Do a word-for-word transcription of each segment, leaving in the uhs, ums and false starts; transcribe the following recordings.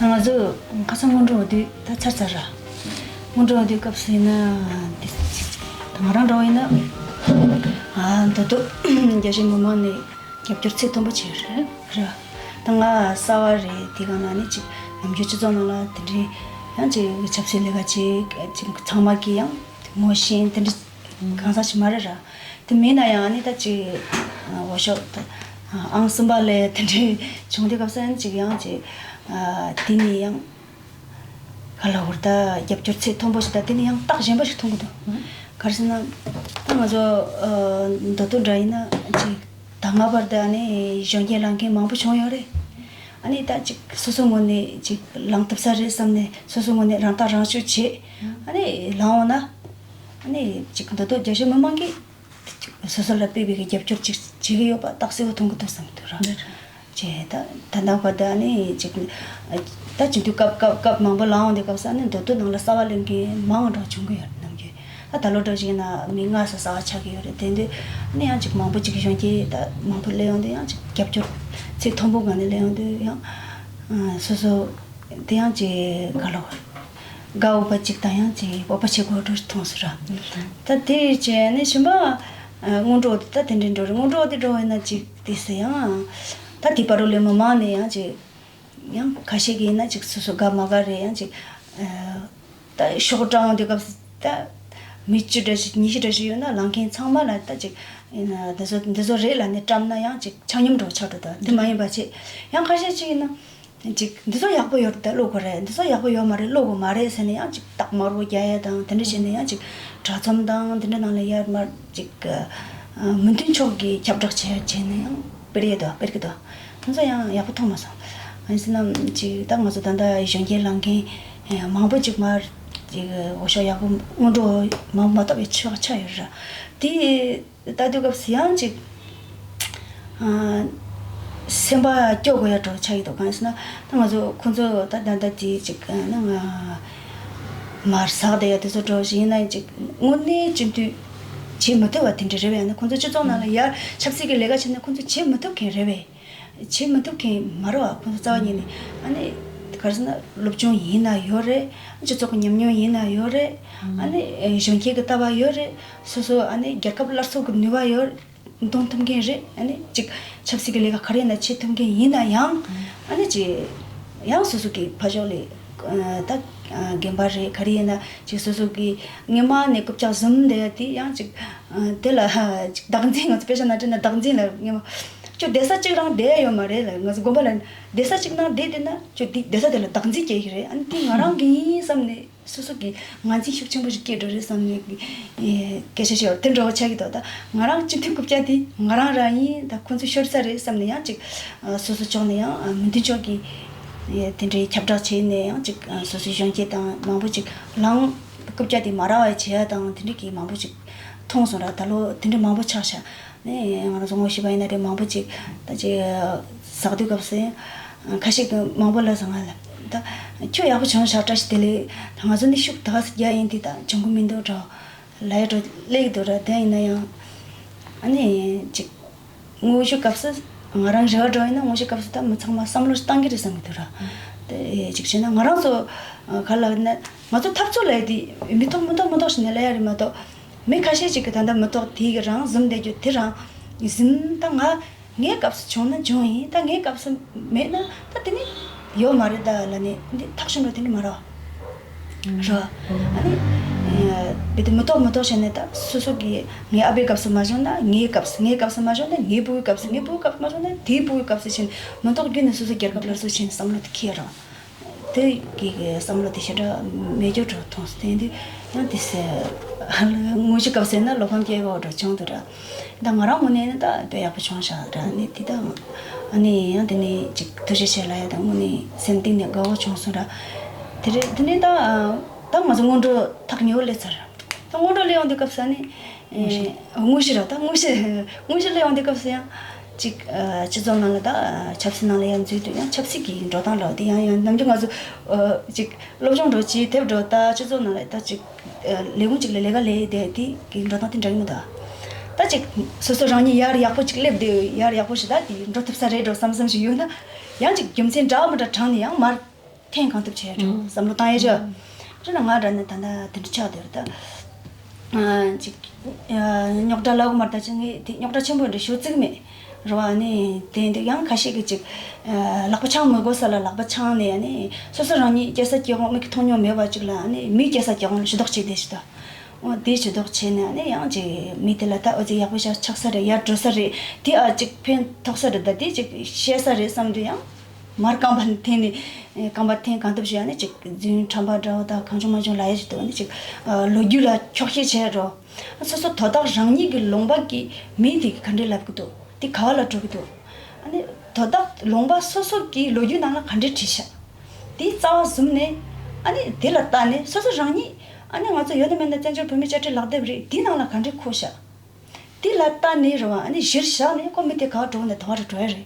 ང་ཚོ་ཁ་སང་སྔོན་འགྲོ་འོ་དུས་ད་ཚར་ཚར་ར། སྔོན་འགྲོ་འོ་དུས་སྐབས་སུ་ཡིན་ན་འདི་ད་ང་རང་འདྲ་བོ་ཡིན་ན་ཨ་མདོ་སྟོད་རྒྱ་ཆེ་མི་མང་ནས་རྒྱབ་སྐྱོར་ཚད་མཐོན་པོ་བྱས་རེད་ར། ད་ང་གསར་བ་རེད། དེ་ག་ན་ནི་ཅིག་ནམ་རྒྱུན་སྤྱི་ཚོགས་ནང་ལ་དེ་འདྲའི་ཡང་ཅིག་ཆབ་སྲིད་ལས་ཀ་བྱེད་ཅིག་ཚང་མ་གི་ཡང་ངོ་ཤེས་དེ་འདྲ་གང་ཟག་ཞིག་མ་རེད་ར། དེ་མིན་ན་ཡང་ནི་ད་ཅིག་འོ་ཤོག་ད་ཨང་གསུམ་པ་ལས་དེ་འདྲའི་བྱུང་དུས་སྐབས་སུ་ཡང་ཅིག་ཡང་ཅིག་དེ་ནི་ཡང་ག་ལ་བར་ད་རྒྱབ་སྐྱོར་ཚད་མཐོན་པོ་ཞིག་དང་དེ་ནི་ཡང་རྟགས་གཞན་པ་ཞིག་མཐོང་གི་འདུག་ག་རེ་ཟེར་ན་ད་ང་ཚོ་མདོ་སྟོད་འདྲ་ཡིན་ན་ཅིག་ད་སྔ་བར་དུ་ཨ་ནི་གཞོན་སྐྱེས་ལངས་མཁན་མང་པོ་བྱུང་ཡོད་རེད། ཨ་ནི་ད་ཅིག་སོ་སོ་ངོས་ནས་ཅིག་ལངས་ཐུབ་ས་རེད་བསམ་ནས་སོ་སོ་ངོས་ནས་རང་ཐག་རང་གཅོད་བྱེད། ཨ་ནི་ལངས་འོང་ན་ཨ་ནི་ཅིག་མདོ་སྟོད་རྒྱ་ཆེ་མི་མང་གིས་སོ་སོ་ལ་དཔེ་བའི་རྒྱབ་སྐྱོར་ཅིག་བྱེད་ཀྱི་ཡོད་པ་རྟགས་གསལ་པོ་མཐོང་གི་འདུག་བསམ་གྱི་འདུག་ར། ཅེས་ད་ད་ལྟ་བར་དུ་ཨ་ནི་ཅིག་ད་སྤྱི་འཐུས་སྐབས་སྐབས་སྐབས་མང་པོ་ལངས་འོང་དུས་སྐབས་སུ་ཨ་ནི་མདོ་སྟོད་ནང་ལ་གསར་བ་ལེན་མཁན་མང་འགྲོ་བྱུང་གི་ཡོད་རེད་ནམ་རྒྱུན། ད་ད་ལོ་འདྲ་ཞིག་ཡིན་ན་མི་ལྔ་ཙམ་གསར་བ་ཆགས་ཀྱི་ཡོད་རེད། དེ་དུས་ཨ་ནི་ཡང་ཅིག་མང་པོ་ཅིག་གཞོན་སྐྱེས་ད་མང་པོ་སླེབས་ཡོང་དུས་ཡང་ཅིག་རྒྱབ་སྐྱོར་ཚད་མཐོན་པོ་སྒང་ནས་སླེབས་ཡོང་དུས་ཡང་སོ་སོ་དེ་ཡང་ཅིག་ག་ལོ་དགའ་འོས་པ་ཅིག་དང་ཡང་ཅིག་སྤོབས་པ་བྱེད་དགོས་འགྲོ་མཐོང་སོང་ར། ད་དེ་བྱས་ནས་གཞན་པ་སྔོན་འགྲོ་དེ་ད་དེ་འདྲའི་འགྲོ་རེད། སྔོན་འགྲོ་དེ་འགྲོ་བས་ན་ཅིག་དེ་སུ་ཡང་ད་དེ་བར་དུ་ལས་མི་མང་ནས་ཡང་ཅིག་ཡང་ཁ་ཤས་ཀྱིས་ཡིན་ན་ཅིག་སོ་སོ་དགའ་མ་དགའ་རེད། ཡང་ཅིག་ད་ཤོག་གྲངས་དེ་སྐབས་སུ་ད་མི་བཅུ་འདྲ་ཞིག་ཉི་ཤུ་འདྲ་ཞིག་ཡོད་ན་ལངས་མཁན་ཚང་མ་ལ་ད་ཅིག་ཡིན་ན་འདི་ཚོ་འདི་ཚོ་རེད་ལབ་ནས་བཀྲམ་ན་ཡང་ཅིག་ཆ་སྙོམས་འགྲོ་ཆགས་འགྲོ། ད་དེ་མ་ཡིན་པ་བྱས་ཡང་ཁ་ཤས་ཅིག་ཡིན་ན་ཅིག་འདི་ཚོ་ཡག་པོ་ཡོད་རེད། ད་བླུག་དགོས་རེད། འདི་ཚོ་ཡག་པོ་ཡོད་མ་རེད། བླུག་དགོས་མ་རེད་ཟེར་ནས་ཡང་ཅིག་རྟགས་དམར་པོ་རྒྱག་ཡ་དང་དེ་འདྲ་བྱས་ནས་ཡང་ཅིག་དྲ་ཚོམ་དང་དེ་འདྲ་ནང་ལ་ཡར་མར་ཅིག་མི་མཐུན་ཕྱོགས་ཀྱི་ཁྱབ་བསྒྲགས་བྱས་བྱས་ནས་ཡང་སྤེལ་ཡས་དང་སྤེལ་གི་འདུག་ང་ཚོ་ཡང་ཡག་པོ་མཐོང་མ་སོང་། ཨ་ནི་ཟེར་ན་ཅིག་ད་ང་ཚོ་ད་ལྟ་གཞོན་སྐྱེས་ལངས་མཁན་མང་པོ་ཅིག་མར་ཅིག་འོས་ཤོག་ཡག་པོ་སྔོན་འགྲོ་མང་པོ་མ་ཐོབ་པའི་ཆགས་ཆགས་ཡོད་རེད། དེ་ལྟ་དུས་སྐབས་སུ་ཡང་ཅིག་ཨ་སེམས་པ་སྐྱོ་དགོས་ཡ་འགྲོ་ཆགས་ཡོད་དོ། གང་ཟེར་ན་ད་ང་ཚོ་ཁོང་ཚོ་ད་ད་ལྟ་དེ་ཅིག་ཨ་ན་ང་མར་ཟག་བསྡད་ཡ་དེ་ཚོ་འགྲོ་བཞིན་ཡིན་ན་ཅིག་དངོས་གནས་སྤྱི་འཐུས་བྱེད་མི་ཐུབ་པ་དེ་འདྲ་རེད་པས། ཡང་ན་ཁོང་ཚོ་སྤྱི་ཚོགས་ནང་ལ་ཡར་ཆབ་སྲིད་ཀྱི་ལས་ཀ་བྱེད་ན་ཁོང་ཚོ་བྱེད་མི་ཐུབ་མཁན་རེད་པས། བྱེད་མི་ཐུབ་མཁན་མ་རེད་པ། ཁོང་ཚོ་རྩ་བ་ཉིད་ནས་ཨ་ནི་ག་རེ་ཟེར་ན་སློབ་སྦྱོང་ཡིན་ན་ཡོད་རེད། སྤྱི་ཚོགས་ཀྱི་ཉམས་མྱོང་ཡིན་ན་ཡོད་རེད། ཨ་ནི་གཞོན་སྐྱེས་ཀྱི་ལྟ་བ་ཡོད་རེད། སོ་སོ་ཨ་ནི་རྒྱལ་ཁབ་སླར་གསོ་གི་ནུས་པ་ཡོད་རེད། འདོན་ཐུབ་མཁན་རེད། ཨ་ནི་ཅིག་ཆབ་སྲིད་ཀྱི་ལས་ཀ་ག་རེ་ཡིན་ན་བྱེད་ཐུབ་མཁན་ཡིན་ན་ཡང་ཨ་ནི་ཅིག་ཡང་སོ་སོ་གི་ཕ་ཕྱོགས་ལས་ད་རྒན་པ་རེད། ག་རེ་ཡིན་ན་ཅིག་སོ་སོ་གི་སྔོན་མ་ནས་རྐུབ་བཀྱག་བཟུང་བསྡད་ཡ་དེ་ཡང་ཅིག་དེ་ལ་ཅིག་བདག་འཛིན། ང་ཚོ་དཔེ་ཆ་ནང་བྲིས་ན་བདག་འཛིན་ལ་སྔོན་མ་ཁྱོད་བསྡད་ས་གཅིག་རང་བསྡད་ཡ་ཡོད་མ་རེད་ལ། ང་ཚོ་དགོན་པ་ལ་བསྡད་ས་གཅིག་ནང་བསྡད་བསྡད་ན་ཁྱོད་དེ་བསྡད་ས་དེ་ལ་བདག་འཛིན་སྐྱེ་གི་རེད། ཨ་ནི་དེ་ང་རང་གི་ཡིན་བསམ་ནས་སོ་སོ་གི་ངར་འཛིན་ཤུགས་ཆེན་པོ་ཞིག་སྐྱེས་འགྲོ་རེད་བསམ་ནས་སྐད་ཆ་བཤད་པ་དེ་འདྲ་བོ་ཆགས་ཀྱི་འདུག་ད་ང་རང་སྤྱི་འཐུས་རྐུབ་བཀྱག་དེ་ང་རང་རང་ཡིན། ད་ཁོང་ཚོ་ཤོར་ས་རེད་བསམ་ནས་ཡང་ཅིག་སོ་སོ་ཕྱོགས་ནས་ཡང་མི་མཐུན་ཕྱོགས་ཀྱི་དེ་འདྲའི་ཁྱབ་བསྒྲགས་བྱས་ནས་ཡང་ཅིག་སོ་སོའི་གཞོན་སྐྱེས་དང་མང་པོ་ཅིག་ལངས། རྐུབ་བཀྱག་དེ་མ་རག་པ་བྱས་ཡ་དང་དེ་འདྲ་གི་མང་པོ་ཅིག་མཐོང་སོང་ར། ད་ལོ་དེ་འདྲ་མང་པོ་ཆགས་ཤག་ནས་ང་རང་ཚོ་ངོ་ཤེས་པ་ཡིན་ན་རེད། མང་པོ་ཅིག་ད་ཅིག་ཟག་དུས་སྐབས་སུ་ཁ་ཤས་ཀྱིས་མང་པོ་ལབ་སོང་ང་ལ། ད་ཁྱོད་ཡག་པོ་བྱུང་ཤག་བཀྲ་ཤིས་བདེ་ལེགས། ད་ང་ཚོ་ནི་ཤུགས་ད་ག་ཟེ་རྒྱག་ཡིན་དེ་ད་བྱུང་གི་མི་འདུག་འགྲོ་ལབ་ཡ་འགྲོ་སླེབས་ཀྱི་འདུག་ར། དེ་ཡིན་ན་ཡང་ཨ་ནི་ཅིག་དངོས་གཞི་སྐབས་སུ་ང་རང་རེ་བ་འགྲོ་ཡིན་ན་དངོས་གཞི་སྐབས་སུ་ད་མི་ཚང་མ་བསམ་བློ་བཏང་གི་རེད་བསམ་གྱི་འདུག་ར། དེ་ཅིག་བྱས་ན་ང་རང་ཚོ་ག་ལ་ན་ང་ཚོ་འཐབ་རྩོད་ལས་དེ་མི་ཐོག་མི་ཐོག་མི་ཐོག་ཞིག་ནས་ལས་ཡ་རེད་མ་གཏོགས། མི་ཁ་ཤས་ཅིག་གིས་ད་ལྟ་མི་ཐོག་དེ་གི་རང་ཟིན་བསྡད་རྒྱུ་དེ་རང་ཟིན། ད་ང་ངའི་སྐབས་སུ་བྱུང་ན་བྱུང་ཡིན། ད་ངའི་སྐབས་སུ་མེད་ན་ད་དེ་ནི་ཡོད་མ་རེད་ད་ལབ་ནས་འདི་ཐག་ཆོད་འགྲོ་དེ་འདྲ་མ་རེད་བ། རེད་བ། ཨ་ནི་བི་དེ་མི་ཐོག་མི་ཐོག་བྱས་ནས་ད་སོ་སོ་གི་ངའི་ཨ་ཕའི་སྐབས་སུ་མ་བྱུང་ན་ངའི་སྐབས་སུ། ངའི་སྐབས་སུ་མ་བྱུང་ན་ངའི་བུའི་སྐབས་སུ། ངའི་བུའི་སྐབས་སུ་མ་བྱུང་ན་དེའི་བུའི་སྐབས་སུ་བྱས་ནས་མི་ཐོག་བརྒྱུད་ནས་སོ་སོ་རྒྱལ་ཁབ་སླར་གསོ་བྱས་ནས་བསམ་བློ་དེ་འཁྱེར་རོགས། དེ་གི་གི་བསམ་བློ་དེ་ཞེ་དྲག་མེད་རྒྱུ་འགྲོ་མཐོང་སོང་། དེ་འདི་ཡང་དེ་སེ་དངོས་གཞི་སྐབས་ཟེར་ན་བློ་ཕམ་སྐྱེ་གོ་འགྲོ་བྱུང་འདུག་ར། ད་ང་རང་ངོས་ནས་ནི་ད་དཔེ་ཡག་པོ་བྱུང་ཤག་ར། ནི་དེ་ད་ཨ་ནི་ཡང་དེ་ནི་ཅིག་ཐུགས་རྗེ་ཆེ་ལབ་ཡ་ད་དངོས་གནས་སེམས་གཏིང་ནས་དགའ་བོ་བྱུང་སོང་ར། དེ་རེད། དེ་ནི་ད་ད་ང་ཚོ་སྔོན་འགྲོ་ཐག་ཉེ་བོ་སླེབས་ཚར་ར། ད་སྔོན་འགྲོ་སླེབས་ཡོང་དུས་སྐབས་ས་ནི། དངོས་གཞི་ར། ད་དངོས་གཞི་དངོས་གཞི་ལ་ཡོང་དུས་སྐབས་སུ་ཡང་ཅིག་སྤྱི་ཚོགས་ནང་ལ་ད་ཆབ་སྲིད་ནང་ལ་ཡང་འཛུལ་དུས་ཡང་ཆབ་སྲིད་ཀྱི་འགྲོ་སྟངས་ལ་དེ་ཡང་ཡང་ནམ་རྒྱུན་ང་ཚོ་ཅིག་སློབ་སྦྱོང་འགྲོ་ཅིག་དེབ་འགྲོ་ད་སྤྱི་ཚོགས་ནང་ལ་ད་ཅིག་ལས་ཁུངས་ཅིག་ལ་ལས་ཀ་ལས་བསྡད་དེ་གི་འགྲོ་སྟངས་དེ་འདྲ་ཡིན་མི་འདུག་ད་ཅིག་སོ་སོ་རང་ཉིད་ཡར་ཡག་པོ་ཅིག་སླེབས་བསྡད་ཡར་ཡག་པོ་ཞིག་ད་དེ་འགྲོ་ཐུབ་ས་རེད་འགྲོ་བསམ་བསམ་ཞིག་ཡོད་ན། ཡང་ཅིག་རྒྱུ་མཚན་འདྲ་མི་འདྲ་དྲངས་ནས་ཡང་མར་འཐེན་གང་ཐུབ་བྱས་འགྲོ། ཨང་། བསམ་བློ་བཏང་ཡས་ཅིག་ཨང་། རེད་ན་ང་འདྲ་ནི་ད་ལྟ་དེ་འདྲ་ཆགས་བསྡད་རེད་ད། ཨ་ཅིག་ཨ་རྙོག་དྲ་ལབ་དགོས་མ་རེད་ད། ཅིག་ངས་དེ་རྙོག་དྲ་ཆེན་པོ་འདྲ་ཞུ་བརྩིགས་མེད་རེད་བ། ཨ་ནི་དེ་འདི་ཡང་ཁ་ཤས་ཀྱིས་ཅིག་ཨ་ལག་པ་འཆང་མི་དགོས་ས་ལ་ལག་པ་འཆང་ནས། ཨ་ནི་སོ་སོ་རང་ཉིད་སྐྱེས་ས་སྐྱེས་ཁོངས་མིག་གིས་མཐོང་མྱོང་མེད་པ་ཅིག་ལ་ཨ་ནི་མིའི་སྐྱེས་ས་སྐྱེས་ཁོངས་ལ་ཞུ་དག་བྱས་བསྡད་ཤག་ད། འོ་དེ་ཞུ་དག་བྱས་ནས་ཨ་ནི་ཡང་ཅིག་མི་དེ་ལ་ད་འོ་ཙི་ཡག་པོ་ཞིག་ཆགས་ས་རེད། ཡར་འགྲོ་ས་རེད། དེ་ཨ་ཅིག་ཕན་ཐོགས་ས་རེད། ད་དེ་ཅིག་ཤེས་ས་རེད་བསམ་དུས་ཡང་མར་རྐང་པ་འཐེན་ནས། རྐང་པ་འཐེན་གང་ཐུབ་བྱས། ཨ་ནི་ཅིག་རྫུན་ཁྲམ་པ་འདྲ་བོ་དང་གང་བྱུང་མང་བྱུང་ལབ་ཡས་ཅིག་འདུག་ཨ་ནི་ཅིག་ལོ་རྒྱུས་ལ་འཁྱོག་བཤད་བྱས་འགྲོ། སོ་སོ་དོ་བདག་རང་ཉིད་ཀྱི་ལུང་པ་གི་མི་དེ་གིས་ག་འདྲས་ལབ་ཀྱི་འདུག་དེ་ག་བ་ལ་འགྲོ་གི་འདུག་ཨ་ནི་དོ་བདག་ལུང་པ་སོ་སོ་གི་ལོ་རྒྱུས་ནང་ལ་ག་འདྲས་བྲིས་ཤག་དེའི་རྩ་བ་བཟུང་ནས། ཨ་ནི་དེ་ལ་ལྟ་ནས་སོ་སོ་རང་ཉིད། ཨ་ནི་ང་ཚོ་ཡོད་ན་མེད་ན་བཙན་བྱོལ་བོད་མིའི་དཔྱ་ཁྲལ་ལག་དེབ་རེད། དེའི་ནང་ལ་ག་འདྲས་འཁོད་ཤག་དེ་ལ་ལྟ་ནས་རེད་བ། ཨ་ནི་གཞིར་བཞག་ནས་ཁོ་མི་དེ་ག་བ་འགྲོ་ན་དེ་བ་རུ་འགྲོ་ཡ་རེད།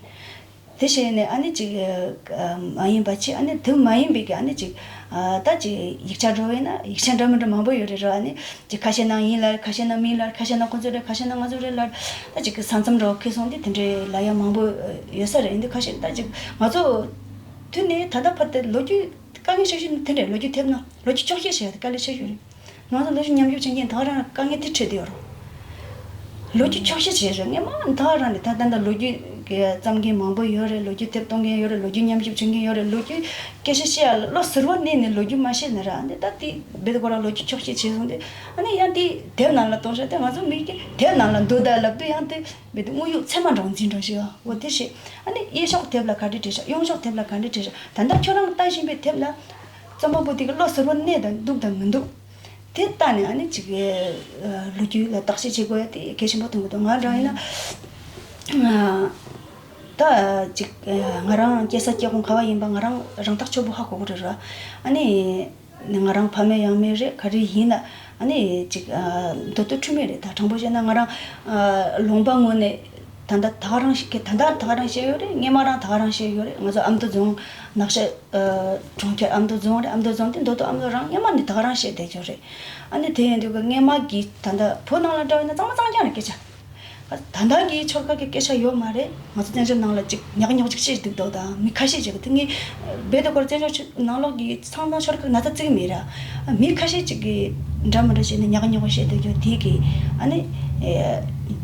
དེ་བྱས་ནས་ཨ་ནི་ཅིག་ཨ་མ་ཡིན་པ་ཅིག་ཨ་ནི་དེ་མ་ཡིན་པའི་གི་ཨ་ནི་ཅིག་ཨ་ད་ཅིག་ཡིག་ཆ་འགྲོ་བས་ན་ཡིག་ཆ་འདྲ་མི་འདྲ་མང་པོ་ཡོད་རེད་ར། ཨ་ནི་ཅིག་ཁ་ཤས་ནང་ཡིན་ལ། ཁ་ཤས་ནང་མིན་ལ། ཁ་ཤས་ནང་ཁོ་ཚོ་རེད། ཁ་ཤས་ནང་ང་ཚོ་རེད། ཁ་ཤས་ནང་ང་ཚོ་རེད་ལ། ད་ཅིག་གི་ས་མཚམས་འགྲོ་ཁེ་སོང་དེ་དེ་འདྲའི་ལ་ཡ་མང་པོ་ཡོད་ས་རེད། འདི་ཁ་ཤས་ད་ཅིག་ང་ཚོ་མཐུན་ནས་ད་ལྟ་བར་དུ་ལོ་རྒྱུས་དཀའ་ངལ་ཆེ་ཤོས་ནི་དེ་འདྲས། ལོ་རྒྱུས་ཐེབས་ན་ལོ་རྒྱུས་འཁྱོག་བཤད་བྱས་ཡ་དེ་དཀའ་ལས་ཆེ་ཤོས་རེད། ང་ཚོ་ལོ་རྒྱུས་ཉམས་ཞིབ་བྱེད་མཁན་ད་ག་རང་དཀའ་ངལ་དེ་འཕྲད་བསྡད་ཡོད་རེད། ལོ་རྒྱུས་འཁྱོག་བཤད་བྱས་རེད། སྔན་མ་ད་ག་རང་ནས་ད་ད་ལྟ་ལོ་རྒྱུས་ཀྱི་བརྩམས་མཁན་མང་པོ་ཡོད་རེད། ལོ་རྒྱུས་དེབ་གཏོང་མཁན་ཡོད་རེད། ལོ་རྒྱུས་ཉམས་ཞིབ་བྱེད་མཁན་ཡོད་རེད། ལོ་རྒྱུས་སྐད་ཆ་བཤད་ཡ་ལ་བློ་གཟུར་བ་གནས་ནས་ལོ་རྒྱུས་མ་བཤད་ན་ར། འདི་ད་དེ་རྦད་དེ་ཁོ་རང་ལོ་རྒྱུས་འཁྱོག་བཤད་བྱས་སོང་སྟེ། ཨ་ནི་ཡང་དེ་དེབ་ནང་ལ་གཏོང་ཤག་དེ་ང་ཚོ་མི་གི་དེབ་ནང་ལ་འདུག་ད་ལབ་དུས་ཡང་དེ་རྦད་དེ་དངོས་ཡོད་ཚད་མ་འདྲ་བོ་འཛིན་འགྲོ་ཞིག་འོ་དེ་བཤད། ཨ་ནི་གཡས་ཕྱོགས་དེབ་ལ་ག་འདྲས་བྲིས་ཤག་གཡོན་ཕྱོགས་དེབ་ལ་ག་འདྲས་བྲིས་ཤག་ད་ལྟ་ཁྱོད་རང་ལྟ་བཞིན་པའི་དེབ་ལ་རྩོམ་པ་པོ་དེ་གི་བློ་གཟུར་བ་གནས་དང་འདུག་དང་མི་འདུག་དེ་ལྟ་ནས་ཨ་ནི་ཅིག་ཨ་ལོ་རྒྱུས་ལ་བརྟག་དཔྱད་བྱེད་དགོས་ཡ་དེ་གལ་ཆེན་པོ་མཐོང་གི་འདུག་ང་འདྲ་ཡིན་ན། ཨ་ད་ཅིག་ཨ་ང་རང་སྐྱེས་ས་སྐྱེས་ཁུངས་ག་བ་ཡིན་པ་ང་རང་རང་ཐག་ཆོད་པོ་ཧ་གོ་གི་རེད་ར། ཨ་ནི་ང་རང་ཕ་མེས་ཡང་མེས་རེད། ག་རེ་ཡིན་ན་ཨ་ནི་ཅིག་ཨ་མདོ་སྟོད་ཁྲོད་མེད་རེད། ད་དྲང་པོ་བཤད་ན་ང་རང་ཨ་ལུང་པ་ངོས་ནས་ད་ལྟ་ད་ག་རང་ཞིག་གི་ད་ལྟ་ད་ག་རང་བཤད་ཡོད་རེད། སྔན་མ་རང་ད་ག་རང་བཤད་ཡོད་རེད། ང་ཚོ་ཨ་མདོ་རྫོང་ནགས་ཤ་ཨ་གྲོང་ཁྱེར་ཨ་མདོ་རྫོང་རེད། ཨ་མདོ་རྫོང་དེ་མདོ་སྟོད་ཨ་མདོ་རང་སྔན་མ་ནས་ད་ག་རང་བཤད་བསྡད་ཀྱི་ཡོད་རེད། ཨ་ནི་དེ་ཡིན་དུས་ཀྱི་སྔན་མ་གི་ད་ལྟ་བོད་ནང་ལ་འདྲ་བས་ན་གཙང་མ་གཙང་རྐྱང་རེད་སྐད་ཆ། ད་ལྟ་གི་ཆོལ་ཁ་གི་སྐད་ཆ་ཡོད་མ་རེད། ང་ཚོ་བཙན་བྱོལ་ནང་ལ་ཅིག་ཉག་ཉོག་ཅིག་བཤད་འདུག་དོ་དང་མི་ཁ་ཤས་ཅིག་དེ་ངས་རྦད་དེ་ཁོ་རང་བཙན་བྱོལ་ནང་ལོགས་ཀྱི་ཚང་མ་ཆོལ་ཁ་ན་ཚ་བརྩི་གི་མེད་ར། མི་ཁ་ཤས་ཅིག་གིས་འདྲ་མི་འདྲ་བྱས་ནས་ཉག་ཉོག་བཤད་འདུག་རྒྱུ་དེ་གི་ཨ་ནི་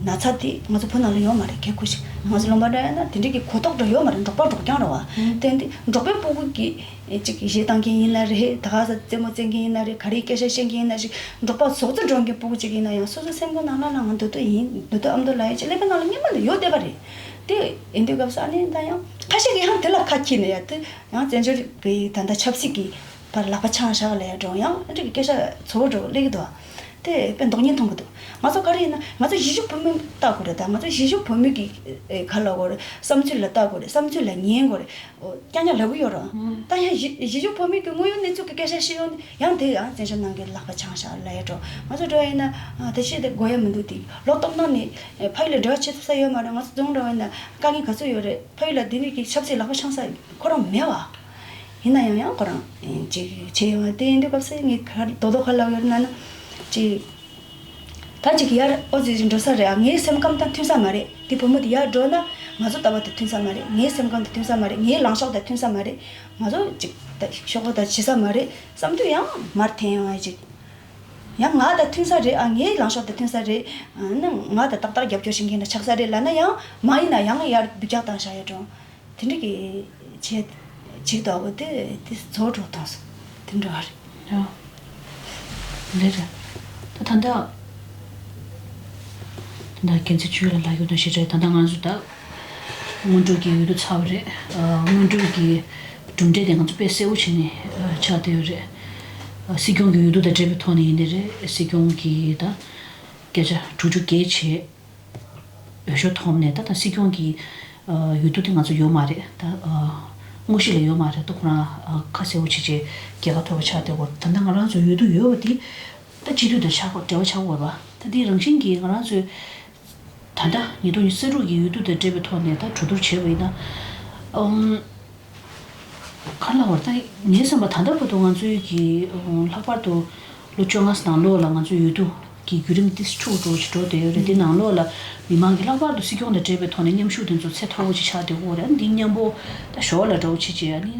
ན་ཚ་དེ་ང་ཚོ་བོད་ནང་ལ་ཡོད་མ་རེད། གལ་ཁུ་ཞིག་ང་ཚོ་ལུང་པ་འདྲ་ཡིན་ན་དེ་འདྲ་གི་གོ་རྟོགས་འདྲ་ཡོད་མ་རེད། འབྲོག་པ་འབྲོག་རྐྱང་ར་བ། དེ་འདི་འབྲོག་པའི་སྤུ་གུ་གི་ཨེ་ཅིག་གཞས་བཏང་མཁན་ཡིན་ན་རེད། ད་ག་ས་རྩེད་མོ་རྩེ་མཁན་ཡིན་ན་རེད། ག་རེའི་སྐད་ཆ་བཤད་མཁན་ཡིན་ན་ཞིག་འབྲོག་པ་ཟོག་རྫི་འགྲོ་མཁན་སྤུ་གུ་ཅིག་ཡིན་ན་ཡང་སོ་སོའི་སེམས་ཁོང་ནང་ལ་ལ་ང་འདོད་དོ་ཡིན། འདོད་དོ་ཨ་མདོ་ལ་ཡ་ཅིག་ཀླད་པའི་ནང་ལ་སྔན་མ་ནས་ཡོད་བསྡད་པ་རེད། དེ་ཡིན་དུས་སྐབས་སུ་ཨ་ནི་ད་ཡང་ཁ་ཤས་ཀྱིས་ཡང་དེ་ལ་ཁ་འཁྱེར་ནས་ཡ་དེ་ཡང་བཙན་བྱོལ་གྱི་ད་ལྟ་ཆབ་སྲིད་ཀྱི་བར་ལག་པ་འཆང་བཞག་ལ་ཡ་འགྲོ་ཡང་ཨ་འདྲ་གི་སྐད་ཆ་ཚོ་བོ་འགྲོ་སླེབས་ཀྱི་འདུག་དེ་དཔེ་མདོག་ཉེས་མཐོང་གི་འདུག་ང་ཚོ་ག་རེ་ཡིན་ན་ང་ཚོ་གཞིས་བྱེས་བོད་མི་ལྟ་དགོས་རེད། ད་ང་ཚོ་གཞིས་བྱེས་བོད་མི་གི་ཨེ་ག་ལབ་དགོས་རེད། བསམ་ཚུལ་ལ་ལྟ་དགོས་རེད། བསམ་ཚུལ་ལ་ཉན་དགོས་རེད། ཨོ་རྐྱང་རྐྱང་ལབ་གི་ཡོད་རེད། ད་ཡང་གཞི་གཞིས་བྱེས་བོད་མི་གི་དངོས་ཡོད་གནས་ཚུལ་གི་སྐད་ཆ་བཤད་ཡོང་ན་ཡང་དེ་ཡང་བཙན་བྱོལ་ནང་གི་ལག་པ་འཆང་བཞག་ལབ་ཡ་འགྲོ། ང་ཚོ་འགྲོ་ཡ་ཡིན་ན་ཨ་ད་བཤད་དེ་དགོས་ཡ་མི་འདུག་དེ་ལོ་སྟོང་ནང་ནས་ཨེ་ཕ་ཡུལ་ལ་འབྲེལ་བ་བྱེད་ཐུབ་ས་ཡོད་མ་རེད། ང་ཚོ་རྫོང་འགྲོ་བ་ཡིན་ན་དཀའ་ངལ་ག་ཚོད་ཡོད་རེད། ཕ་ཡུལ་ལ་འདི་ནས་ཀྱི་ཆབ་སྲིད་ལག་པ་འཆང་ས་ཁོ་རང་མེད་བ། ཡིན་ན་ཡང་ཡང་ཁོ་རང་ཅིག་བྱས་ཡོང་བ་དེ་ཡིན་དུས་སྐབས་སུ་ངས་ག་རེ་རྡོག་རྡོག་ག་ལབ་ཡོད་ན་ན་ཅིག་ད་ཅིག་ཡར་ཨོ་ཙི་ཅིག་འགྲོ་ས་རེད། ཨ་ངའི་སེམས་ཁམས་དང་མཐུན་ས་མ་རེད། དེ་བུ་མོ་དེ་ཡར་འགྲོ་ན་ང་ཚོ་ལྟ་བ་དང་མཐུན་ས་མ་རེད། ངའི་སེམས་ཁམས་དང་མཐུན་ས་མ་རེད། ངའི་ལངས་ཕྱོགས་དང་མཐུན་ས་མ་རེད། ང་ཚོ་ཅིག་ད་ཤོག་ཁ་ད་བྱེད་ས་མ་རེད་བསམ་དུས་ཡང་མར་འཐེན་ཡོང་ཡ་ཅིག་ཡང་ང་དང་མཐུན་ས་རེད། ཨ་ངའི་ལངས་ཕྱོགས་དང་མཐུན་ས་རེད། ཨ་ནི་ང་དང་ཏག་ཏག་རྒྱབ་སྐྱོར་བྱེད་མཁན་འདྲ་ཆགས་ས་རེད་ལབ་ན་ཡང་མ་ཡིན་ན་ཡང་ཡར་འབུད་རྒྱག་བཏང་བཞག་ཡོད་འགྲོ། དེ་འདྲ་གི་བྱེད་བྱེད་དོ་བོ་དེ་དེ་བཟོ་འགྲོ་བཏང་སོང་། དེ་འདྲ་བ་རེད། ཡ། ལེ་རེད། ད་ད་ལྟ་ད་ལྟ་རྒྱལ་མཚན་ཆོས་ལ་ལབ་ཡོད་ན་ཞེ་དྲག་ད་ལྟ་ང་ཚོ་ད་སྔོན་འགྲོ་གི་འོས་བསྡུ་ཚར་བ་རེད། ཨ་སྔོན་འགྲོ་གི་གྲུབ་འབྲས་དེ་ང་ཚོ་དཔེ་གསལ་བོ་བྱས་ནས་ཨ་ཆགས་བསྡད་ཡོད་རེད། ཨ་སྲིད་སྐྱོང་གི་འོས་བསྡུ་དང་འབྲེལ་བའི་ཐོག་ནས་ཡིན་ནའི་རེད། སྲིད་སྐྱོང་གི་ད་སྐད་ཆ་དྲུག་ཅུ་བརྒལ་བྱས། འོས་ཤོག་ཐོབ་ནས་ད་ད་སྲིད་སྐྱོང་གི་ཨ་འོས་བསྡུ་དེ་ང་ཚོ་ཡོད་མ་རེད། ད་ཨ་དངོས་གཞི་ལ་ཡོད་མ་རེད། ད་ཁོ་རང་ཨ་ཁ་གསལ་བོ་བྱས་བྱས་རྒྱལ་ཁ་ཐོབ་པ་ཆགས་བསྡད་ཡོད་རེད། ད་ལྟ་ང་རང་ཚོ་འོས་བསྡུ་ཡོད་པ་དེ་ད་སྤྱི་འཐུས་དང་ཆགས་པ་འབྲེལ་བ་ཆགས་ཡོད་རེད་པ། ད་དེ་རང་བཞིན་གྱིས་ང་རང་ཚོའི་ད་ལྟ་ཉིས་སྟོང་ཉི་ཤུ་རྩ་དྲུག་གི་འོས་བསྡུ་དང་འབྲེལ་བའི་ཐོག་ནས་ད་གྲོས་བསྡུར་བྱས་པ་ཡིན་ན། ཨམ། ག་རེ་ལབ་དགོས་རེད། ད་ངའི་བསམ་པར་ད་ལྟ་བར་དུ་ང་ཚོའི་གི་ཨ་ལྷག་པར་དུ་ལོ་བཅོ་ལྔ་ནང་ལོགས་ལ་ང་ཚོའི་འོས་བསྡུ་ གི་བརྒྱུད་རིམ་ཏིས་ཕྱུག་འགྲོ་ཅིག་འགྲོ་བསྡད་ཡོད་རེད། དེ་ནང་ལོགས་ལ་མི་མང་གི་ལྷག་པར་དུ་སྲིད་སྐྱོང་དང་འབྲེལ་བའི་ཐོག་ནས་མཉམ་ཞུགས་དེ་ཚོ་ཚད་མཐོ་པོ་ཅིག་ཆགས་བསྡད་ཡོད་རེད། ཨ་ནི་འདི་མཉམ་པོ་ད་ཞོར་ལ་འདྲ་བོ་ཅིག་བྱས། ཨ་ནི་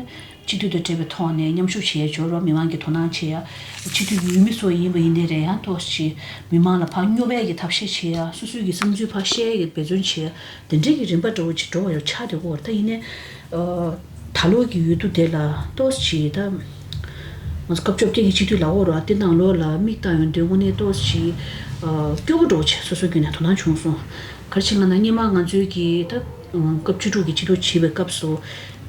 སྤྱི་འཐུས་དང་འབྲེལ་བའི་ཐོག་ནས་མཉམ་ཞུགས་བྱེད་ཡ་འབྱོར་བ། མི་མང་གི་དོ་སྣང་བྱེད་ཡ། སྤྱི་འཐུས་ཀྱི་འོས་མི་ཚོ་ཡིན་པ་ཡིན་ནའི་རེད། ཡང་ཏོག་ཙམ་མི་མང་ལ་ཕར་སྙོབ་པའི་གི་ཐབས་ཤེས་བྱེད་ཡ། སོ་སོའི་གི་བསམ་ཚུལ་ཕར་བཤད་ཡ་གི་འབད་བརྩོན་བྱེད་ཡ། དེ་འདྲའི་གི་རིམ་པ་འདྲ་བོ་ཅིག་འགྲོ་བ་ཡོད་ཆགས་བསྡད་ཡོད་རེད། ད་ཡིན་ནའི་ཨ་ད་ལོ་གི་འོས་བསྡུ་དེ་ལ་ཏོག་ཙམ་ད་ང་ཚོ་སྐབས་བཅོ་བརྒྱད་ཀྱི་སྤྱི་འཐུས་ལབ་ཡོད་རེད། དེ་ནང་ལོགས་ལ་མིག་བལྟ་ཡོང་དུས་དངོས་གནས་ཏོག་ཙམ་ཨ་སྐྱོ་པོ་འདྲ་བོ་ཅིག་སོ་སོའི་གི་ནས་དོ་སྣང་བྱུང་སོང་། ག་རེ་བྱས་ལབ་ན་སྔོན་མ་ང་ཚོའི་གི་ད་སྐབས་བཅུ་དྲུག་གི་སྤྱི་འཐུས་བྱེད་པའི་སྐབས་སུ་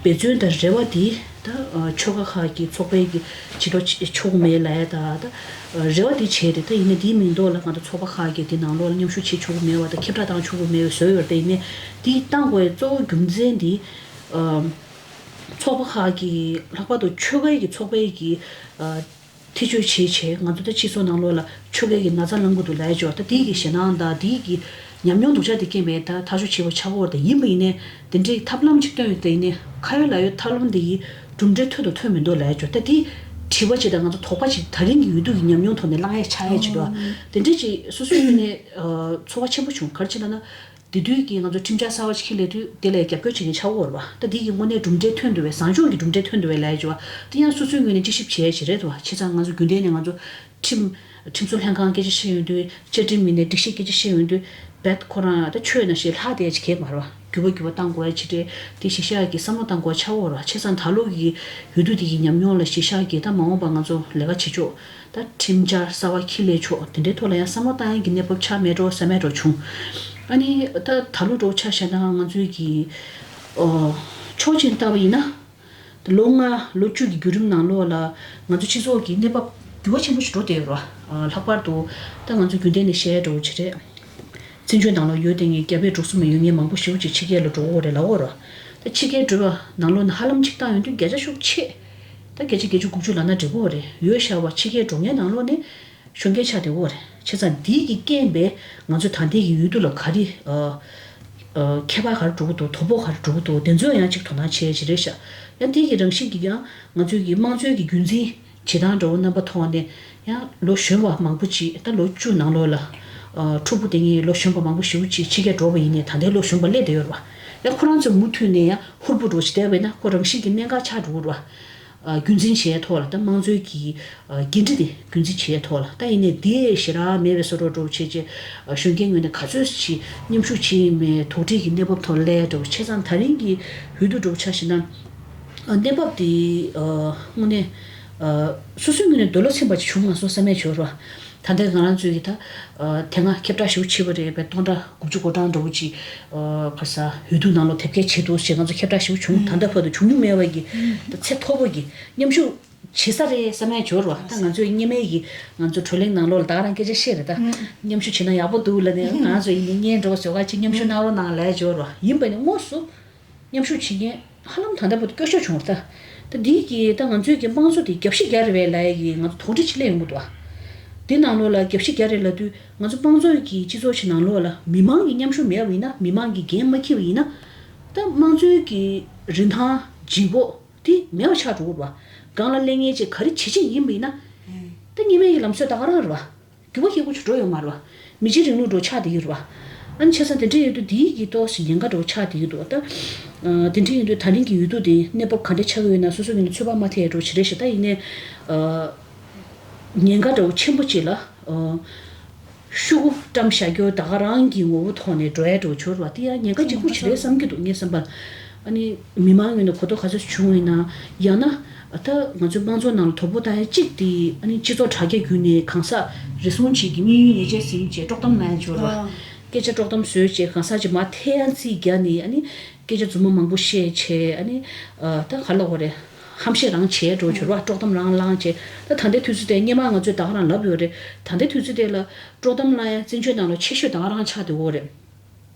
འབད་བརྩོན་དང་རེ་བ་དེ་ད་ཨ་ཆོལ་ཁ་ཁག་གི་ཚོགས་པའི་གི་སྤྱི་འཐུས་བྱེད་ཆོག་གི་མེད་ལབ་ཡ་ད་ད་རེ་བ་དེ་བྱས་རེད། ད་ཡིན་ནའི་དེའི་མིང་ཐོག་ལ་ང་ཚོ་ཚོགས་པ་ཁག་གི་དེ་ནང་ལོགས་ལ་མཉམ་ཞུགས་བྱེད་ཆོག་གི་མེད་པ་དང་ཁྱབ་བསྒྲགས་བཏང་ཆོག་གི་མེད་པ་བཟོས་ཡོད་རེད། ད་ཡིན་ནའི་དེ་བཏང་དགོས་པའི་གཙོ་བོ་རྒྱུ་མཚན་དེ་ཨ་ཚོགས་པ་ཁག་གི་ལྷག་པར་དུ་ཆོལ་ཁའི་གི་ཚོགས་པའི་གི་ཨ་ཐེ་བྱུས་བྱས་བྱས་ང་ཚོ་ད་སྤྱི་ཚོགས་ནང་ལོགས་ལ་ཆོལ་ཁའི་གི་ན་ཚ་ལངས་གི་འདུག་ལབ་ཡ་ཅིག་ཡོད་རེད། ད་དེའི་གི་ཞེད་སྣང་དང་དེའི་གི་ཉམས་མྱོང་སྡུག་ཅག་དེ་རྐྱེན་པས་ད་ཐག་གཅོད་བྱས་པ་ཆགས་ཡོད་རེད། ད་ཡིན་པ་ཡིན་ནའི་དེ་འདྲའི་ཐབས་ལམ་ཅིག་བཏོན་ཡོད། ད་ཡིན་ནའི་ཁ་ཡོད་ལག་ཡོད་ཐབས་ལམ་དེ་ཡིས་གྲུབ་འབྲས་ཐོན་དང་ཐོན་མི་འདུག་ལབ་ཡ་ཅིག་ཡོད་རེད། ད་དེ་དྲི་བ་ཅིག་དང་ང་ཚོ་དོགས་པ་ཅིག་ད་རིང་གི་འོས་བསྡུ་གི་ཉམས་མྱོང་ཐོག་ནས་བསླང་ཡ་ཆགས་ཡ་ཅིག་འདུག་དེ་འདྲའི་ཅིག་སོ་སོའི་ངོས་ནས་ཨ་ཚོར་བ་ཆེན་པོ་བྱུང་། ག་རེ་བྱས་ལབ་ན། དེ་དུས་ཀྱི་ང་ཚོ་ཁྲིམས་འཆར་གསར་པ་ཞིག་འཁྱེར་སླེབས་དུས་དེ་ལ་རྒྱབ་སྐྱོར་བྱེད་མཁན་ཆགས་ཡོད་རེད་པ། ད་དེ་གི་དངོས་གནས་གྲུབ་འབྲས་ཐོན་འདུག་པས། བཟང་ཕྱོགས་ཀྱི་གྲུབ་འབྲས་ཐོན་འདུག་པས་ལབ་ཡ་ཅིག་ཡོད་པ། དེ་ཡང་སོ་སོའི་ངོས་ནས་དཔྱད་ཞིབ་བྱས་ཡ་ཞིག་རེད་འདུག་པ། བྱས་ཙང་ང་ཚོ་རྒྱུན་ལྡན་ནས་ང་ཚོ་ཁྲིམས་ཁྲིམས་བཟོ་ལྷན་ཁང་སྐད་ཆ་བཤད་ཡོང་དུས། བཅའ་ཁྲིམས་མི་སྣས་སྒྲིག་གཞི་སྐད་ཆ་བཤད་ཡོང་དུས། རྦད་ཁོ་རང་ད་ཆོས་ནང་བཞིན་ལྷག་བསྡད་ཡ་ཅིག་གང་ཡང་མ་རེད་པ། འགྱུར་བ་འགྱུར་བ་གཏང་དགོས་ཡ་ཅིག་རེད། དེ་གཞི་བཞག་གི་བསམ་བློ་གཏང་དགོས་ཡ་ཆགས་ཡོད་རེད་པ། བྱས་ཙང་ད་ལོ་གི་འོས་བསྡུ་དེ་གི་ཉམས་མྱོང་ལ་གཞི་བཞག་གི་ད་མ་འོངས་པ་ང་ཚོ་ལས་ཀ་བྱེད་ཕྱོགས། ད་ཁྲིམས་འཆར་གསར་པ་འཁྱེར་སླེབས་ཕྱོགས་དེ་འདྲའི་ཐོག་ལ་ཡང་བསམ་བློ་བཏང་ཡག་གི་གནས་བབ་ཆགས་མེད་འགྲོ་བསམ་མེད་འགྲོ་བྱུང་། ཨ་ནི་ད་ད་ལོ་འགྲོ་ཆ་བཞག་ན་ང་ཚོའི་གི་ཨོ་ཕྱོགས་གཅིག་ནས་བལྟས་པ་ཡིན་ན། ད་ལོ་ལྔ་ལོ་བཅུ་གི་བརྒྱུད་རིམ་ནང་ལོགས་ལ་ང་ཚོ་སྤྱི་ཚོགས་ཀྱི་གནས་བབ་འགྱུར་བ་ཆེན་པོ་ཞིག་འགྲོ་བསྡད་ཡོད་རེད་པ། ལྷག་པར་དུ་ད་ང་ཚོ་རྒྱུན་ལྡན་ནས་བཤད་འགྲོ་བ་ཅིག་རེད། བཙན་བྱོལ་ནང་ལོགས་ཡོད་བསྡད་མཁན་རྒྱ་བོད་འབྲུག་གསུམ་ལ་ཡོད་མཁན་མང་པོ་ཞེ་པོ་ཅིག་ཕྱི་རྒྱལ་ལ་འགྲོ་གི་ཡོད་རེད་ལབ་ཡོད་རེད་པ། ད་ཕྱི་རྒྱལ་འགྲོ་བ་ནང་ལོགས་ནས་ཧ་ལམ་གཅིག་བཏང་ཡོང་དུས་བརྒྱ་ཆ་ཤོག་ཆེ། ད་བརྒྱ་ཆ་བརྒྱད་ཅུ་དགུ་བཅུ་ལབ་ན་འགྲིག་གི་ཡོད་རེད། ཡོད་ཤག་པ། ཕྱི་རྒྱལ་འགྲོ་མཁན་ནང་ལོགས་ནས་གཞོན་སྐྱེས་ཆགས་བསྡད་ཡོད་རེད། བྱས་ཙང་འདི་གི་རྐྱེན་པས་ང་ཚོ་ད་ལྟའི་གི་འོས་བསྡུ་ལ་ག་རེ་ཨ་ཨ་ཁྱད་པར་ག་རེ་འགྲོ་གི་འདུག་དོ་ཕོག་ག་རེ་འགྲོ་གི་འདུག་དེ་ཚོ་ཡང་གཅིག་དོ་སྣང་བྱེད་ཡ་ཅིག་རེད་ཤག་ཡང་འདི་གི་རང་བཞིན་གྱིས་ཀྱང་ང་ཚོའི་གི་དམངས་གཙོའི་གི་རྒྱུན་འཛིན་བྱེད་སྟངས་འདྲ་བོ་རྣམ་པ་ཐོག་ནས་ཡང་ལོ་གཞོན་པ་མང་པོ་ཅིག་ད་ལོ་བཅུ་ནང་ལོགས་ལ་ཨ་ཕྲུ་གུ་དེ་གཉིས་ལོ་གཞོན་པ་མང་པོ་ཞེ་པོ་ཅིག་ཕྱི་རྒྱལ་འགྲོ་བ་ཡིན་ནའི་ད་ལྟའི་ལོ་གཞོན་པ་སླེབས་བསྡད་ཡོད་རེད་པ། ཡང་ཁོ་རང་ཚོ་མུ་མཐུད་ནས་ཡང་ཧུར་པོ་འགྲོ་བྱེད་བསྡད་པ་ཡིན་ན་ཁོ་རང་བཞིན་གྱི་གནད་འགག་ཆགས་འགྲོ་གི་རེད་པ། རྒྱུན་འཛིན་བྱེད་ཡའི་ཐོག་ལ། ད་དམངས་གཙོའི་གི་འགན་འཁྲི་དེ་རྒྱུན་འཛིན་བྱེད་ཡའི་ཐོག་ལ། ད་ཡིན་ནའི་དེ་ཞེ་དྲག་མེད་པའི་བཟོ་འདྲ་འདྲ་བོ་བྱས་བྱས། གཞོན་སྐྱེས་ངོས་ནས་ག་ཚོད་ཅིག་མཉམ་ཞུགས་བྱེད་ཡིན་མིན་དོགས་འདྲི་གི་གནས་བབ་ཐོག་སླེབས་འདྲ་བོ། བྱས་ཙང་ད་རིང་གི་འོས་བསྡུ་འདྲ་བོ་ཆ་བཞག་ན། གནས་བབ་དེ་དངོས་གནས་སོ་སོའི་ངོས་ནས་འདོད་བློ་ཚིམ་པ་ཅིག་བྱུང་མ་སོང་བསམ་ཡས་བྱུང་ར། ད་ལྟ་ང་རང་ཚོའི་གི་ད་དེ་སྔ་ཁྱབ་བསྒྲགས་ཞེ་པོ་བྱས་པ་རེད་པས། སྟོང་ཕྲག་དགུ་བཅུ་གོ་གྲངས་འདྲ་བོ་ཅིག་ཨ་ག་ས་འོས་བསྡུ་ནང་ལོགས་དེབ་སྐྱེལ་བྱེད་འདུག་ཅེས་ང་ཚོ་ཁྱབ་བསྒྲགས་ཞེ་པོ་བྱུང་། ད་ལྟ་བར་དུ་བྱུང་མྱོང་མེད་པ་གི་ད་ཚད་མཐོ་པོ་གི་མཉམ་ཞུགས་བྱེད་ས་རེད་བསམ་ཡས་འབྱོར་བ། ད་ང་ཚོའི་སྔོན་མའི་གི་ང་ཚོ་བགྲོ་གླེང་ནང་ལོགས་ལ་ད་ག་རང་སྐད་ཆ་བཤད་རེད། ད་མཉམ་ཞུགས་བྱེད་ན་ཡག་པོ་འདུག་ལབ་ནས་ང་ཚོ་ཡིན་ནའི་སྔོན་འགྲོ་བཟོ་ག་ཅིག་མཉམ་ཞུགས་གནང་རོགས་གནང་ལབ་འབྱོར་བ། ཡིན་པ་ནི་དངོས་སུ་མཉམ་ཞུགས་བྱེད་མཁན་ཧ་ལམ་ད་ལྟ་བར་དུ་སྐྱོ་ཤོས་བྱུང་བ་རེད། ད་འདི་གི་ད་ང་ཚོའི་གི་དམངས་གཙོ་དེ་རྒྱབ་ཤིག་རྒྱག་རེད་པས་ལབ་ཡ་གི་ང་ཚོ་དོགས་འདྲི་ཅིག་སླེབས་ཡོང་གི་འདུག་ཨ། འདི་ནང་ལོགས་ལ་རྒྱབ་ཤིག་རྒྱག་རེད་ལབ་དུས་ང་ཚོ་དམངས་གཙོའི་གི་སྤྱི་ཚོགས་ཤིག་ནང་ལོགས་ལ་མི་མང་གི་མཉམ་ཞུགས་མེད་པ་ཡིན་ན། མི་མང་གི་འགན་མ་འཁྱེར་བ་ཡིན་ན། ད་དམངས་གཙོའི་གི་རིན་ཐང་ལྗིད་ཁོག་དེ་མེད་པ་ཆགས་འགྲོ་གི་རེད་པ། སྒང་ལ་སླེབས་མཁན་ཅིག་ག་རེ་བྱེད་ཆེད་ཡིན་པ་ཡིན་ན། ད་སྔོན་མའི་གི་ལམ་སྲོལ་ད་ག་རང་རེད་པ། འགྱུར་བ་ཞེ་པོ་ཅིག་འགྲོ་ཡོད་མ་རེད་པ། མི་གཅིག་རིང་ལུགས་འདྲ་བོ་ཆགས་བསྡད་ཀྱི་རེད་པ། ཨ་ནི་བྱས་ཙང་དེ་འདྲ་ཡོད་དུས་དེའི་གི་ཏོག་ཙམ་ཉེན་ཁ་འདྲ་བོ་ཆགས་བསྡད་ཀྱི་འདུག་ད་ཨ་དེ་འདྲ་ཡིན་དུས་ད་རིང་གི་འོས་བསྡུ་དེ་གནས་བབ་ག་འདྲ་ཆགས་ཀྱི་ཡོད་ན་སོ་སོ་ངོས་ནས་ཚོད་དཔག་མ་ཐེབས་འདྲ་བོ་ཅིག་རེད་ཤག་ད་ཡིན་ནའི་ཨ་ཉེན་ཁ་འདྲ་བོ་ཆེན་པོ་ཅིག་ལ་ཨ་ཤུ་གུ་བཀྲམ་བཞག་རྒྱུ་ད་ག་རང་གི་ངོ་བོ་ཐོག་ནས་འགྲོ་ཡ་འདྲ་བོ་ཅིག་རེད་པ། དེ་ཡང་ཉེན་ཁ་ལྗིད་ཁོག་ཅིག་རེད་བསམ་གྱི་འདུག་ངའི་བསམ་པར། ཨ་ནི་མི་མང་ངོས་ནས་གོ་རྟོགས་ག་ཚོད་བྱུང་ཡོད་ན། ཡང་ན་ད་ང་ཚོའི་དམངས་གཙོ་ནང་ལ་དོ་ཕོག་བཏང་ཡ་གཅིག་དེ་ཨ་ནི་སྤྱི་ཚོགས་དྲ་རྒྱ་བརྒྱུད་ནས་གང་ཟག་རེ་ཟུང་གཅིག་གི་དམིགས་ཡུལ་ཉེས་ཆད་ཟིན་བྱས་དཀྲོག་གཏམ་གནང་ཡ་འབྱོར་བ། ཨ། སྐད་ཆ་དཀྲོག་གཏམ་བཟོས་བྱས་གང་ཟག་ཅིག་མར་ཐེ་ཡང་རྩིས་རྒྱག་ནས། ཨ་ནི་སྐད་ཆ་རྫུན་མ་མང་པོ་བཤད་བྱས། ཨ་ནི་ཨ་ད་ག་ལབ་དགོས་རེད། ཧམ་བཤད་རང་བྱས་འགྲོ་འབྱོར་བ། དཀྲོག་གཏམ་རང་བསླངས་བྱས། ད་ད་ལྟའི་དུས་ཚོད་དེ་སྔོན་མ་ང་ཚོས་ད་ག་རང་ལབ་ཡོད་རེད། ད་ལྟའི་དུས་ཚོད་དེ་ལ་དཀྲོག་གཏམ་བསླང་ཡ་བཙན་བྱོལ་ནང་ལ་ཆེ་ཤོས་ད་ག་རང་ཆགས་བསྡད་ཡོད་རེད།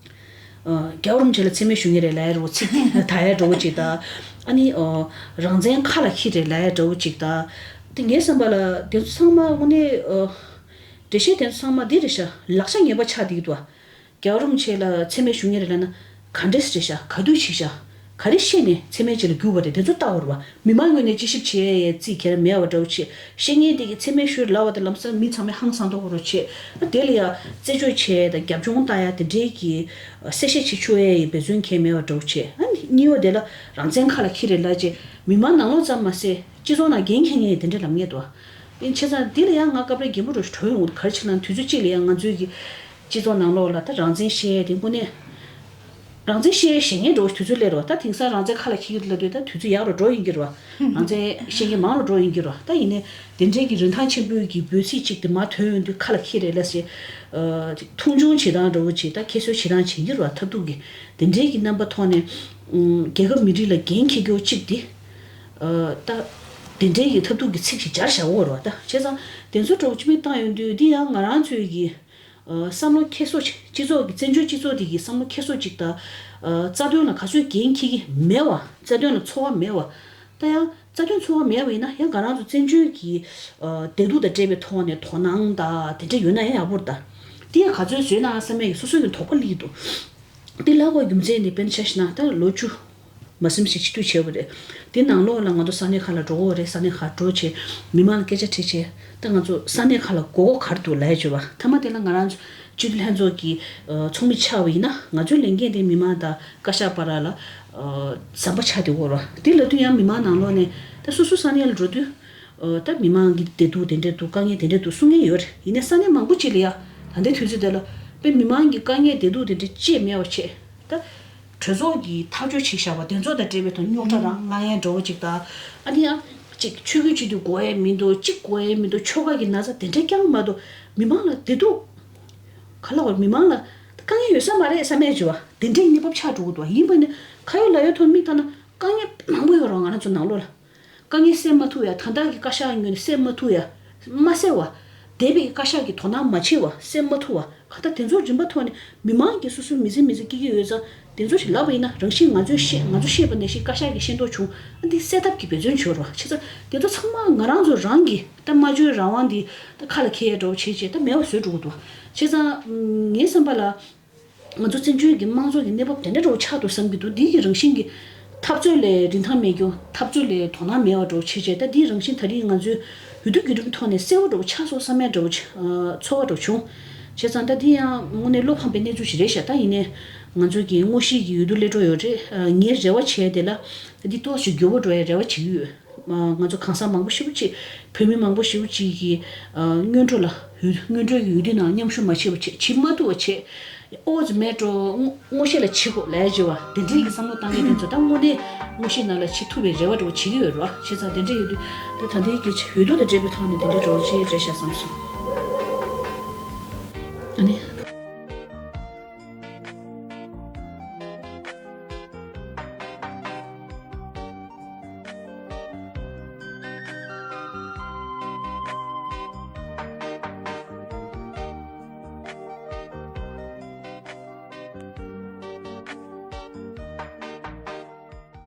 རྒྱལ་བ་རིན་པོ་ཆེ་ལ་མཚན་སྨད་ཞུ་མཁན་རེད་ལབ་ཡ་འདྲ་བོ། ཚིག་དེ་དག་ཡ་འདྲ་བོ་ཅིག་དང་། ཨ་ནི་ཨོ་རང་བཙན་ཁ་ལ་འཁྱེར་རེད་ལབ་ཡ་འདྲ་བོ་ཅིག་དང་། དེ་ངའི་བསམ་པ་ལ་དེ་ཚོ་ཚང་མ་དངོས་གནས་ཨོ་འགྲེལ་བཤད་དེ་ཚོ་ཚང་མ་འདི་རེད་ཤག་ལག་ཆ་ངན་པ་ཆགས་བསྡད་ཀྱི་འདུག་རྒྱལ་བ་རིན་པོ་ཆེ་ལ་མཚན་སྨད་ཞུ་མཁན་རེད་ལབ་ན་ག་འདྲས་རེད་ཤག་ག་དུས་བྱེད་ཤག་ག་རེ་བཤད་ནས་མཚན་སྨད་ཅིག་ལ་བསྒྱུར་བ་རེད། དེ་ཚོ་ལྟ་བར་བ། མི་མང་ངོས་ནས་དཔྱད་ཞིབ་བྱེད་ཡས་རྩིས་ཁྱེར་མེད་པ་འདྲ་བོ་བྱེད། བཤད་མཁན་དེ་གི་མཚན་སྨད་ཤོད་ལབ་པ་དེ་ལམ་སང་མི་ཚང་མས་ཧང་སང་མདོག་ཁ་པོ་བྱེད། ཨ་དེ་ལ་ཡང་རྩད་གཅོད་བྱེད་ཡས་དང་རྒྱབ་ལྗོངས་ལྟ་ཡས་དེ་འདྲའི་གི་གསལ་བཤད་བྱེད་ཆོག་ཡས་ཡི་འབད་བརྩོན་ཁྱེར་མེད་པ་འདྲ་བོ་བྱེད། ཨ་གཉིས་པ་དེ་ལ་རང་བཙན་ཁ་ལ་འཁྱེར་རེད་ལབ་བྱས། མི་མང་ནང་ལོགས་ཙམ་མ་ཟད་སྤྱི་ཚོགས་ནང་འགན་འཁྱེར་མཁན་ཡི་དེ་འདྲ་ལབ་ངེས་འདུག་ཨ། ཡིན་བྱས་ཙང་འདི་ལ་ཡང་ང་སྐབས་རེ་རྒན་པོ་འདྲ་བོ་ཞིག་གྲོལ་ཡོང་གི་འདུག་ག་རེ་བྱས་ན་དུས་ཚོད་གཅིག་ལ་ཡང་ང་ཚོའི་གི་སྤྱི་ཚོགས་ནང་ལོགས་ལ་ད་རང་བཙན་བཤད་ཡས་དེ་དངོས་གནས། རང་བཙན་བཤད་ཡས་བཤད་མཁན་འདྲ་བོ་དུས་ཚོད་སླེབས་རེད་བ། ད་དེང་སང་རང་བཙན་ཁ་ལ་འཁྱེར་གྱི་འདུག་ལབ་དུས་ད་དུས་ཚོད་ཡག་རུ་འགྲོ་ཡིན་གྱི་རེད་བ། རང་བཙན་བཤད་མཁན་མང་རུ་འགྲོ་ཡིན་གྱི་རེད་བ། ད་ཡིན་ནའི་དེ་འདྲའི་གི་རིན་ཐང་ཆེན་པོའི་གི་འབོད་ཚིག་ཅིག་དེ་མར་ཐོན་ཡོང་དུས་ཁ་ལ་འཁྱེར་རེད་ལབ་ཟེར། མཐོང་ཆུང་བྱེད་སྟངས་འདྲ་བོ་ཅིག་ད་ཁྱད་གསོད་བྱེད་སྟངས་བྱེད་ཀྱི་རེད་བ། ཐབས་སྡུག་གི་དེ་འདྲའི་གི་རྣམ་པ་ཐོག་ནས་རྒྱལ་ཁབ་མི་རིགས་ལ་འགན་འཁྱེར་རྒྱུ་ཅིག་དེ་ད་དེ་འདྲའི་གི་ཐབས་སྡུག་གི་ཚིག་ཞིག་སྦྱར་བཞག་ཡོད་རེད་བ། ད་བྱས་ཙང་དེ་ཚོ་འདྲ་བོ་ཅིག་མིག་བཏང་ཡོང་དུས་འདི་ཡང་ང་རང་ཚོའི་གི་བསམ་བློ་འཁྱེར་སོ་ཅིག་སྤྱི་ཚོགས་ཀྱི་བཙན་བྱོལ་སྤྱི་ཚོགས་འདི་གི་བསམ་བློ་འཁྱེར་སོ་ཅིག་དང་། རྩ་དོན་ལ་ག་ཚོད་འགན་འཁྱེར་གྱི་མེད་བ། རྩ་དོན་ལ་ཚོར་བ་མེད་བ། ད་ཡང་རྩ་དོན་ཚོར་བ་མེད་པ་ཡིན་ན་ཡང་ང་རང་ཚོ་བཙན་བྱོལ་གྱི་བདེ་སྡུག་དང་འབྲེལ་བའི་ཐོག་ནས་དོ་སྣང་དང་དེ་འདྲ་ཡོད་ན་ཡང་ཡག་པོ་རེད། ད་དེ་ཡང་ག་ཚོད་བཟོས་ན་བསམ་ཡས་ཀྱི་སོ་སོ་ཡི་དོགས་པ་སླེབས་ཀྱི་འདུག་འདི་ལབ་དགོས་རྒྱུ་མཚན་ནི་དཔེར་ན་ཆ་བཞག་ན་ད་ལོ་བཅུ། མ་ཟིན་ཞིག་སྤྱི་འཐུས་བྱས་པ་རེད། དེ་ནང་ལོགས་ལ་ང་ཚོ་ས་གནས་ཁག་ལ་འགྲོ་དགོས་རེད། ས་གནས་ཁག་འགྲོ་བྱས་མི་མང་ལ་སྐད་ཆ་དྲིས་བྱས། ད་ང་ཚོ་ས་གནས་ཁག་ལ་དགོས་མཁོ་ག་རེ་འདུག་ལབ་ཡ་བྱས་པ། མཐའ་མ་དེ་ལ་ང་རང་ཚོ་སྤྱི་འཐུས་ལྷན་ཚོགས་ཀྱི་ཚོགས་མི་ཆགས་པ་ཡིན་ན་ང་ཚོའི་ལས་འགན་དེ་མི་མང་དང་བཀའ་ཤག་བར་ལ་ཟམ་པ་ཆགས་བསྡད་ཡོད་རེད། དེ་ལབ་དུས་ཡང་མི་མང་ནང་ལོགས་ནས་ད་སོ་སོ་ས་གནས་ལ་འགྲོ་དུས་ད་མི་མང་གི་བདེ་སྡུག་དེ་འདྲ་འདུག་དཀའ་ངལ་དེ་འདྲ་འདུག་གསུང་མཁན་ཡོད་རེད། ཡིན་ནའི་ས་གནས་མང་པོ་ཅིག་ལ་ཡ་ད་ལྟའི་དུས་ཚོད་དེ་ལ་དཔེ་མི་མང་གི་དཀའ་ངལ་བདེ་སྡུག་དེ་འདྲ་ཅིག་མེད་པ་བྱས། ད། གྲོས་ཚོགས་ཀྱིས་ཐག་གཅོད་བྱས་བཞག་པ་དེ་ཚོ་དང་འབྲེལ་བའི་ཐོག་རྙོག་དྲ་རང་སློང་ཡས་འདྲ་བོ་ཅིག་དང་། ཨ་ནི་ཡང་ཅིག་ཆོས་བརྒྱུད་སྤྱི་འཐུས་དགོས་ཡས་མི་འདུག་གཅིག་དགོས་ཡས་མི་འདུག་ཆོལ་ཁ་གི་ན་ཚ་དེ་འདྲ་རྐྱང་མ་གཏོགས་མི་མང་ལ་བདེ་སྡུག་ག་ལ་བར་མི་མང་ལ་དཀའ་ངལ་ཡོད་ས་མ་རེད་བསམ་ཡས་བྱས་པ་དེ་འདྲའི་གནས་བབ་ཆགས་འགྲོ་གི་འདུག་ཡིན་པ་ནི་ཁ་ཡོད་ལག་ཡོད་ཐོག་མིག་བལྟས་ན་དཀའ་ངལ་མང་པོ་ཡོད་རེད་ང་རང་ཚོ་ནང་ལོགས་ལ། དཀའ་ངལ་སེལ་མ་ཐུབ་ཡ། ད་ལྟ་གི་བཀའ་ཤག་ངོས་ནས་སེལ་མ་ཐུབ་ཡ། མ་སེལ་བ། འདས་པའི་བཀའ་ཤག་གིས་དོ་སྣང་མ་བྱས་བ། སེལ་མ་ཐུབ་བ། ག་ད་དེ་ཚོ་རིམ་པ་ཐོག་ནས་མི་མང་གིས་སོ་སོའི་མི་ཚེ་མི་ཚེ་སྐྱེལ་གྱི་ཡོད་ཙང་དེ་ཚོ་ཞིག་ལབ་པ་ཡིན་ན་རང་བཞིན་ང་ཚོས་ཤེས་ང་ཚོ་ཤེས་པ་ནང་བཞིན་བཀའ་ཤག་གིས་ཤེས་མདོག་བྱུང་། ཨ་འདི་སེལ་ཐབས་ཀྱི་འབད་བརྩོན་བྱེད་རོགས། བྱས་ཙང་དེ་ཚོ་ཚང་མ་ང་རང་ཚོ་རང་གིས་ད་སྨྲ་བརྗོད་རང་དབང་འདི་ད་ཁ་ལ་འཁྱེར་ཡ་འདྲ་བོ་བྱས་བྱས་ད་མེད་པ་བཟོས་འགྲོ་གི་འདུག་བྱས་ཙང་ངའི་བསམ་པ་ལ། ང་ཚོ་བཙན་བྱོལ་གྱི་དམངས་གཙོ་གི་གནས་བབ་དེ་འདྲ་འདྲ་བོ་ཆགས་འདུག་བསམ་གྱི་འདུག་འདི་གི་རང་བཞིན་གྱི་འཐབ་རྩོད་ལ་རིན་ཐང་མེད་རྒྱུ། འཐབ་རྩོད་ལ་དོ་སྣང་མེད་པ་འདྲ་བོ་བྱས་བྱས། ད་འདི་རང་བཞིན་ད་རིང་ང་ཚོའི་འོས་བསྡུ་བརྒྱུད་རིམ་ཐོག་ནས་གསལ་བོ་འདྲ་བོ་ཆགས་སོང་བསམ་ཡ་འདྲ་བོ་ཆ་ཨ་ཚོར་བ་འདྲ་བོ་བྱུང་། བྱས་ཙང་ད་འདི་ཡང་དངོས་གནས་བློ་ཕམ་པའི་གནས་ཚུལ་ཞིག་རེད་ཤག་ད་ཡིན་ནའི་ང་ཚོ་གི་དངོས་གཞིའི་གི་འོས་བསྡུ་སླེབས་འགྲོ་ཡོད་རེད། ཨ་ངའི་རེ་བ་བྱས་དེ་ལ་ད་འདི་ཏོག་ཙམ་འགྱུར་བ་འགྲོ་ཡའི་རེ་བ་བྱེད་ཀྱི་ཡོད། ང་ཚོ་གང་ཟག་མང་པོ་ཞེ་པོ་ཅིག་བོད་མི་མང་པོ་ཞེ་པོ་ཅིག་གིས་ཨ་སྔོན་འགྲོ་ལ་འོས་སྔོན་འགྲོའི་འོས་བསྡུ་ནང་མཉམ་ཞུགས་མ་བྱས་པ་བྱས། བྱེད་མ་ཐུབ་པ་བྱས། ཨོ་ཙི་མེད་འགྲོ། དངོས་གཞི་ལ་བྱེད་དགོས་ལབ་ཡ་བྱས་པ་དེ་འདྲའི་གི་བསམ་བློ་བཏང་མཁན་དེ་ཚོ་ད་དངོས་གནས་དངོས་གཞི་ནང་ལ་བྱེད་ཐུབ་པའི་རེ་བ་འདྲ་བོ་བྱེད་ཀྱི་ཡོད་རེད་བ། བྱས་ཙང་དེ་འདྲ་ཡོད་དུས་ད་ད་ལྟའི་གི་འོས་བསྡུ་དང་འབྲེལ་བའི་ཐོག་ནས་དེ་འདྲ་འདྲ་བོ་ཅིག་རེད་ཤག་བསམ་སོང་། ཨ་ནི།